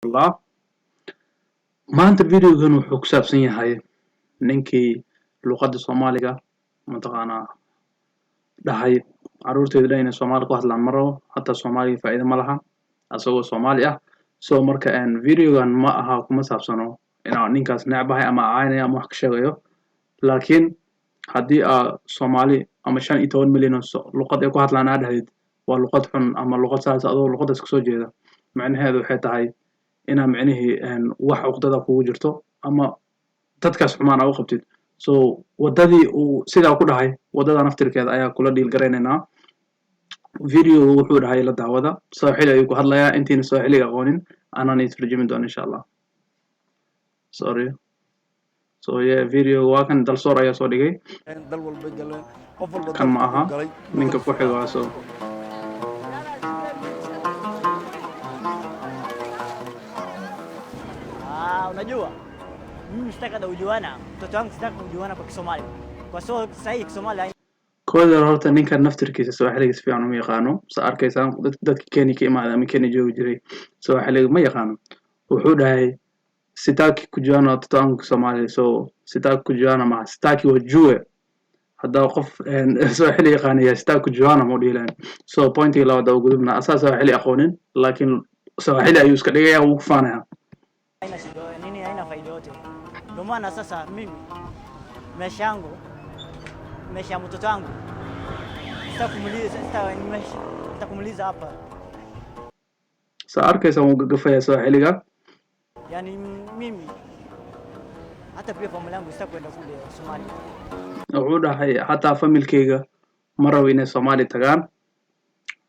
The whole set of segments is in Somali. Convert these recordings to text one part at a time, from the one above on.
Allah. Maanta videogan wuxuu ku saabsan yahay ninkii luqadda Soomaaliga mataqaanaa dhahay carruurteyda dhan inay Soomaali ku hadlaan ma rabo, hataa Soomaaliga faa'iido ma laha, asagoo Soomaali ah. So marka videogan ma aha, kuma saabsano inaan ninkaas necbahay ama caaynayo ama wax ka sheegayo, laakiin haddii aa Soomaali ama 15 milyan oo luqad ay ku hadlaan aa dhahdid waa luqad xun ama luqad saas, adoo luqadaas kasoo jeeda, macnaheedu waxay tahay inaa micnihii wax cuqdada kugu jirto ama dadkaas xumaan aa u qabtid. So waddadii uu sidaa ku dhahay, waddada naftirkeeda ayaa kula deal garaynaynaa. Video wuxuu dhahay la daawada. Sawaaxili ayuu ku hadlayaa. Intiina Sawaaxiliga aqoonin anaan ii turjumi doona, insha Allah. Sorry. So yeah, video waa kan, Dalsoor ayaa soo dhigay. Dal walbay galeen, qof walba Kan ma dalka aha uu galay. Ninka ku xigo waa. So Ah, unajua mimi sitaki hata kujuana, mtoto wangu sitaki kujuana kwa Kisomali kwa sababu sasa hii Kisomali haina Kooda horta ninkan naftirkiisa Sawaaxiliga si fiican uma yaqaano. Sa arkaysaan, dadka Kenya ka imaada ama Kenya joogi jiray Sawaaxiliga ma yaqaano. Wuxuu dhahay "sitaki kujuana watoto wangu Kisomali". So "sitaki kujuana" maha, "sitaki wajue". Haddaa qof Sawaaxili yaqaanaya "sitaki kujuana" ma u dhihi lahayn. So pointiga labaad oo gudubna, asaa Sawaaxili aqoonin, laakiin Sawaaxili ayuu iska dhigaya, wuu ku faanaya. Haina shida nini, haina faida yote. Ndio maana sasa mimi maisha yangu, maisha ya mtoto wangu sitaki kumuliza, sitaki kumuliza hapa. Sa arkaysaan, wuu gagafaya Sawaaxiliga. Yaani mimi hata pia familia yangu sitaki kwenda kule Somalia. Wuxuu dhahay xataa familkeyga ma rabo inay Soomaali tagaan.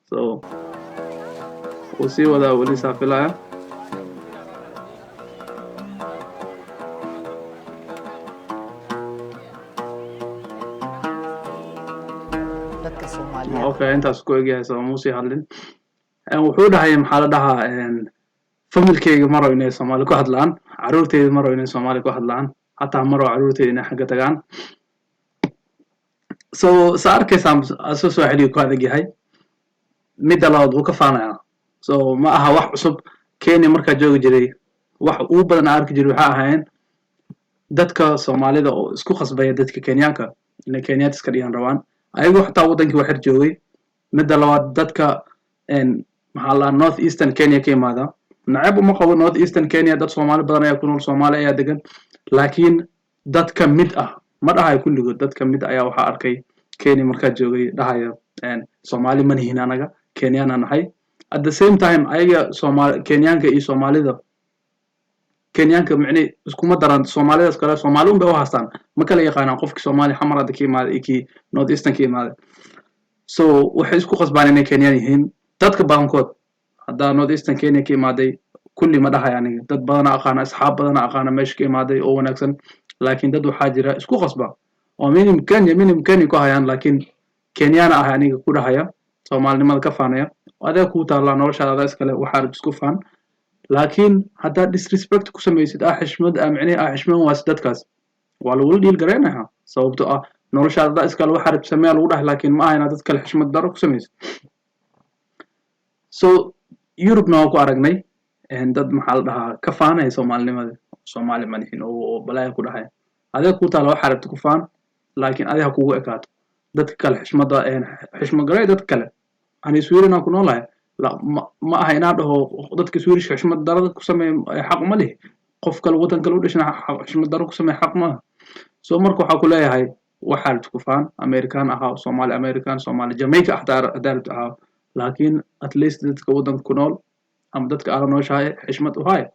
So wuu sii wadaa weli, saa filaya. Dadka Soomaaliyeed. Okay, intaas ku egyahay, soo muusii hadlin. Wuxuu dhahay, maxaa la dhahaa, familkeyga ma rabo inay Soomaali ku hadlaan, carruurteyda ma rabo inay Soomaali ku hadlaan, xataa ma rabo carruurteyda inay xagga tagaan. So sa arkaysaan, asoo Sooxiliga ku adag yahay. Midda labaad, wuu ka faanayaa. So ma aha wax cusub. Kenya markaa joogi jiray, wax ugu badan aan arki jiray waxaa ahaayeen dadka Soomaalida oo isku khasbaya dadka Kenyaanka inay Kenyaat iska dhigan rabaan, ayagoo xataa waddankii waxir joogay. Midda labaad, dadka maxaa la North Eastern Kenya ka imaada, nacab uma qabo North Eastern Kenya, dad Soomaali badan ayaa ku nool, Soomaali ayaa degan, laakiin dad ka mid ah, ma dhahayo kulligood, dad ka mid ayaa waxaa arkay Kenya markaa joogay dhahaya "Soomaali ma nihin anaga, Kenyaana nahay". At the same time, ayaga Soomaali Kenyaanka iyo Soomaalida Kenyaanka micni iskuma daraan. Soomaalidaas kale Soomaali un bay u haastaan, ma kala yaqaanaan qofkii Soomaali Xamar hadda ka imaaday iyo kii North Eastern ka imaaday. So waxay isku qasbaan inay Kenyaan yihiin dadka badankood. Haddaa North Eastern Kenya ka imaaday, kulli ma dhahay aniga, dad badana aqaana, asxaab badana aqaana meesha ka imaaday oo wanaagsan, laakiin dad waxaa jira isku qasba oo minim Kenya, minim Kenya ku hayaan, laakiin Kenyaana ah aniga ku dhahaya, Soomaalinimada ka faanaya. Adee kuu taallaa, noloshaada adaa iskale, waxaa isku faan, laakiin haddaad disrespect ku samaysid, ah xishmad ah micnihi ah xishman waas, dadkaas waa lagula deal garaynayaa, sababtoo ah noloshaada adaa iskale, waxaa rabti sameeya lagu dhahay, laakiin ma aha inaad dad kale xishmad daro ku samaysid. So Yurubna waa ku aragnay dad, maxaa la dhahaa, ka faanaya Soomaalinimada, "Soomaali ma nihin" oo balaaya ku dhahaya. Adee kuu taala, waxaa rabti ku faan, laakiin adi ha kugu ekaato. Dadka kale xishmada xishmad garay. Dadka kale, ani Sweden aan ku noolahay, ma aha inaan dhaho dadka Swedish xishmad darada ku sameeya xaq uma lihi, qof kale waddan kale u dhashana xishmad daro ku sameeya xaq maaha. So marka waxaa ku leeyahay, waxaa rabti ku faan, American ahaa, Somali American, Somali Jamaica xataa haddaa rabti ahaa, laakiin at least dadka waddanka ku nool ama dadka aad la nooshahay xishmad u hay.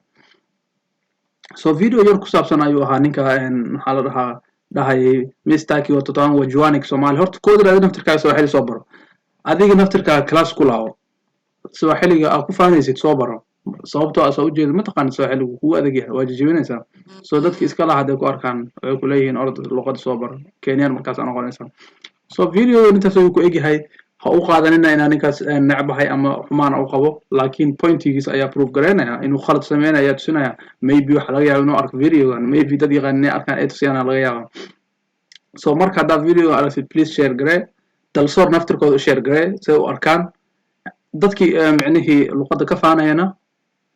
So video yar ku saabsan ayuu ahaa ninka maxaa la dhahaa dhahayay "Mi sitaki watoto wangu wajuane Kisomali". Horta kooda adi naftirkaaga Sawaaxili soo baro, adiga naftirkaaga class ku laabo, Sawaaxiliga aad ku faanaysid soo baro, sababtoo ah soo ujeeda ma taqaanid, Sawaaxiligu kugu adag yahay, waa jijibinaysaa. So dadka iska laha hadday ku arkaan, waxay ku leeyihiin "Orod luqada soo baro, Kenyan markaas aa noqonaysaa". So video intaas ayuu ku egyahay. Ha u qaadanina inaa ninkaas necbahay ama xumaana u qabo, laakiin pointigiisa ayaa proof garaynaya inuu khalad sameynaya ayaa tusinaya. Maybe waxa laga yaaba inuu arko videogan, maybe dad yaqaan inay arkaan ay tusiyaan laga yaaba. So marka haddaad video aragtid, please share garee, Dalsoor naftirkooda u share garee si ay u arkaan dadkii micnihii luqadda ka faanayana.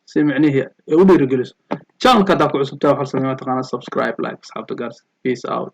Si micnihii ay u dhiirigeliso channelka. Haddaa ku cusubtahay, waxaa sameeya, mataqaanaa, subscribe, like, asxaabta gaars. Peace out.